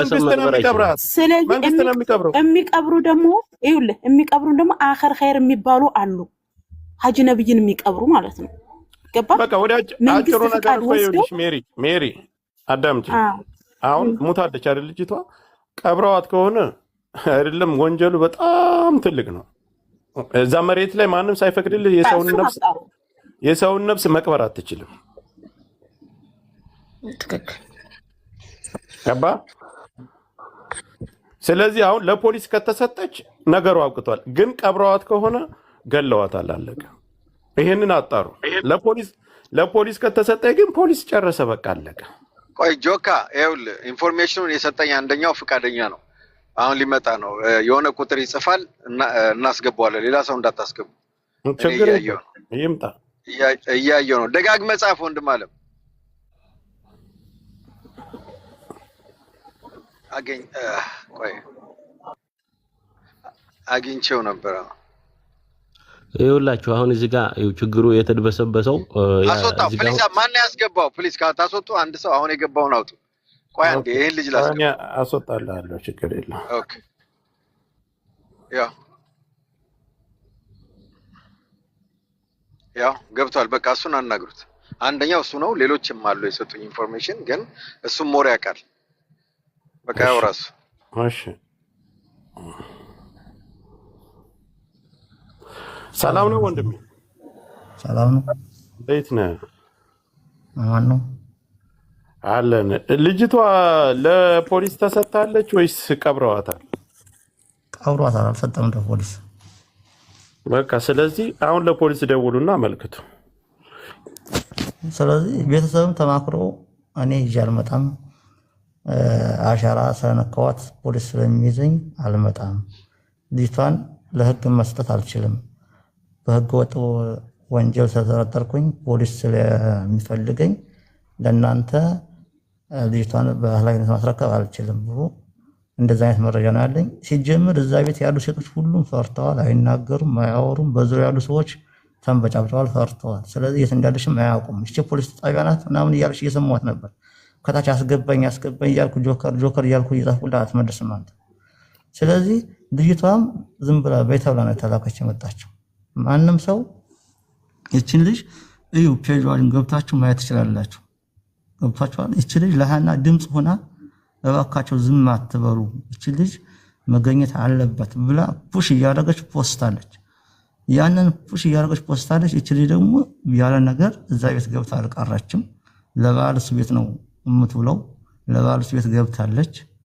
መንግስት ነው መቅበር አይችልም። የሚቀብራት። ስለዚህ መንግስት ነው የሚቀብረው። የሚቀብሩ ደግሞ ይኸውልህ፣ የሚቀብሩ ደግሞ አኸር ኸይር የሚባሉ አሉ። ሀጂ ነብይን የሚቀብሩ ማለት ነው። ገባ? በቃ ወደ መንግስት አጭሩ ነገር ፍቃድ እኮ ወስዶ ይኸውልሽ፣ ሜሪ ሜሪ አዳምጪ። አሁን ሙታለች አይደል ልጅቷ? ቀብረዋት ከሆነ አይደለም ወንጀሉ በጣም ትልቅ ነው። እዛ መሬት ላይ ማንም ሳይፈቅድልህ የሰውን እሱን ነፍስ አጣሩ። የሰውን ነፍስ መቅበር አትችልም። ትክክል። ገባ? ስለዚህ አሁን ለፖሊስ ከተሰጠች ነገሩ አብቅቷል። ግን ቀብረዋት ከሆነ ገለዋታል፣ አለቀ። ይሄንን አጣሩ። ለፖሊስ ከተሰጠ ግን ፖሊስ ጨረሰ፣ በቃ አለቀ። ቆይ ጆካ፣ ይኸውልህ information ኑን የሰጠኝ አንደኛው ፈቃደኛ ነው። አሁን ሊመጣ ነው። የሆነ ቁጥር ይጽፋል እና እናስገባዋለን። ሌላ ሰው እንዳታስገቡ። እኔ ችግር እያየሁ የለም ነው፣ ይምጣ። እያየሁ ነው። ደጋግመህ ጻፍ ወንድም አለም። አገኝ ቆይ አግኝቼው ነበረ። ይኸውላችሁ አሁን እዚህ ጋር ይኸው ችግሩ የተድበሰበሰው አስወጣው እዚህ ጋር please። ማን ያስገባው? Please ካታስወጡ አንድ ሰው አሁን የገባውን አውጡ። ቆይ አንዴ ይሄን ልጅ እኔ ላስገባ። አስወጣልሃለሁ፣ ችግር የለም። Okay፣ ያው ያው ገብቷል። በቃ እሱን አናግሩት። አንደኛው እሱ ነው። ሌሎችም አሉ የሰጡኝ information፣ ግን እሱም more ያውቃል። በቃ ያው እሺ ራሱ እሺ። ሰላም ነው ወንድሜ፣ ሰላም ነው። እንዴት ነህ? ማን ነው? አለን። ልጅቷ ለፖሊስ ተሰጥታለች ወይስ ቀብረዋታል? ቀብሯታል። አልሰጠም ለፖሊስ። በቃ ስለዚህ አሁን ለፖሊስ ደውሉና አመልክቱ። ስለዚህ ቤተሰብም ተማክሮ እኔ ይዤ አልመጣም፣ አሻራ ስለነካዋት ፖሊስ ስለሚይዘኝ አልመጣም፣ ልጅቷን ለህግ መስጠት አልችልም፣ በህገ ወጥ ወንጀል ስለተጠረጠርኩኝ ፖሊስ ስለሚፈልገኝ ለእናንተ ልጅቷን በኃላፊነት ማስረከብ አልችልም ብሎ እንደዛ አይነት መረጃ ነው ያለኝ። ሲጀምር እዛ ቤት ያሉ ሴቶች ሁሉም ፈርተዋል፣ አይናገሩም፣ አያወሩም። በዙሪያ ያሉ ሰዎች ተንበጫብጨዋል፣ ፈርተዋል። ስለዚህ የት እንዳለሽም አያውቁም። እቺ ፖሊስ ጣቢያ ናት ምናምን እያለች እየሰማት ነበር። ከታች አስገባኝ አስገባኝ እያልኩ ጆከር ጆከር እያልኩ እየጻፍኩላት አትመልስም አንተ። ስለዚህ ልጅቷም ዝም ብላ በይ ተብላ ነው የተላከች የመጣችው። ማንም ሰው ይችን ልጅ እዩ፣ ፔጇን ገብታችሁ ማየት ትችላላችሁ። ገብታችኋል። ይቺ ልጅ ለሃና ድምፅ ሆና እባካቸው ዝም አትበሉ፣ ይቺ ልጅ መገኘት አለበት ብላ push እያደረገች ፖስታለች። ያንን push እያደረገች ፖስታለች። ይቺ ልጅ ደግሞ ያለ ነገር እዛ ቤት ገብታ አልቀረችም። ለበዓል እሱ ቤት ነው የምትውለው። ለበዓል እሱ ቤት ገብታለች።